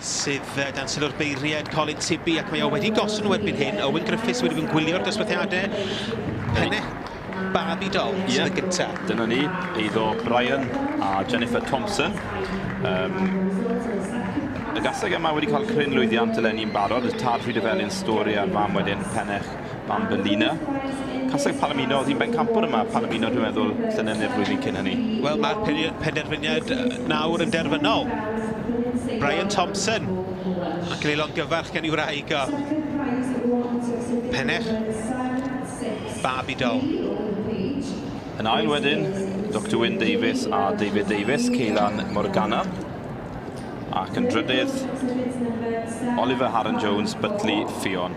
sydd dan sylw'r beirniad Colin Tibby, ac mae o wedi gosod nhw erbyn hyn. Owen Griffiths wedi bod yn gwylio'r dosbarthiadau. Pennech Barbie Doll sydd yn gyntaf. Dyna ni, eiddo Brian a Jennifer Thompson. Y gaseg yma wedi cael cryn lwyddiant eleni'n barod, y tad Rhydyfelin stori a'r fam wedyn Pennech Bambolina. Caseg Palomino, oedd hi'n bencampwr yma Palomino dwi'n meddwl llynedd neu'r flwyddyn cyn hynny. Wel, mae'r penderfyniad nawr yn derfynol. Brian Thompson yn cael ei longyfarch gan ei wraig o. Pennech Barbie Doll. Yn ail wedyn, Dr Wyn Davies a David Davies, Ceylan Morgana. Ac yn drydydd, Oliver Harren Jones, Butley Ffion.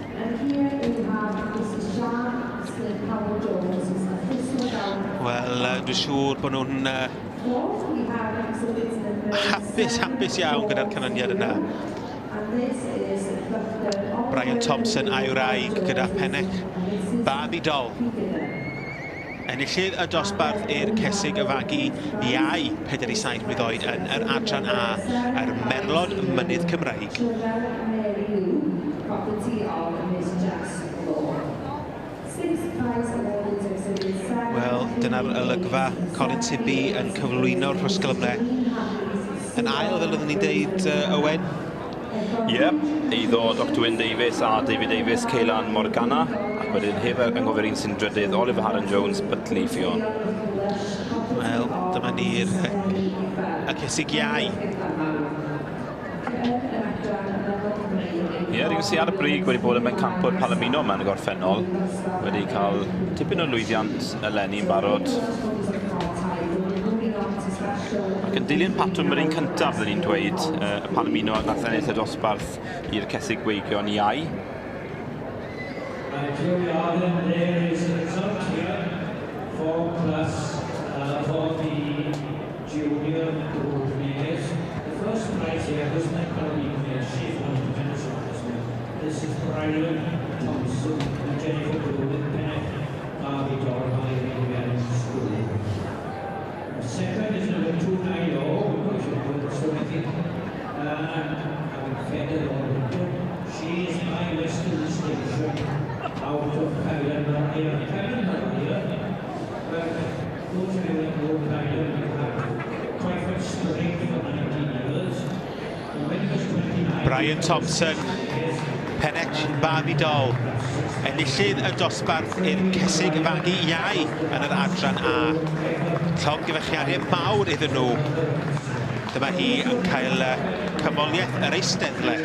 Wel, dwi'n siŵr bod nhw'n hapus iawn gyda'r canlyniad yna. Brian Thompson a'i wraig gyda Pennech Barbie Doll. Enillydd y dosbarth i'r Cesig y Fagu iau 47 mlwydd oed yn yr adran A, yr Merlod Mynydd Cymreig. Wel, dyna'r olygfa. Colin Tibby yn cyflwyno'r rhosglymau. Yn ail, fel oeddwn ni'n deud, Owen? Ie, eiddo Dr Wyn Davies a David Davies, Ceylan Morgana, ac wedyn hefyd yng nghofi'r un sy'n drydydd, Oliver Harren Jones, Butley Ffion. Wel, dyma ni'r y cesig iau. Ie, rhywun sy'n ar y brig wedi bod yn bencampwr Palomino yma yn y gorffennol, wedi cael tipyn o lwyddiant eleni'n barod. Ac yn dilyn patrwm yr un cyntaf, byddwn ni'n dweud, y Palomino nath ennill y dosbarth i'r Cesig Gweigion iau. Right, here we are then, there is the result here for the junior group mares. The first prize here was not Palomino mare, she's one of the Venezuelans. This is Brian Thompson and Jennifer Blue with Pennech Barbie Doll by the School. Second is number 290, which is so I think, and having fed it all winter. She is my Western Station out of Kylan Maria. Kylan Maria, well, those who know Kylan have quite a strength for 19 years. And when he was 29, Brian Thompson, Pennech Barbie Doll, enillydd y dosbarth i'r Cesig Fagu iau yn yr adran A. Llongyfarchiadau mawr iddyn nhw. Dyma hi yn cael cymoliaeth yr eisteddle.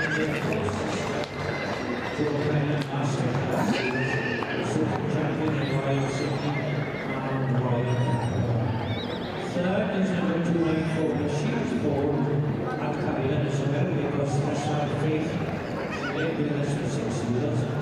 Third is number 294, but she was born at Kylan as well because that's our faith. She lived with us for 6 years.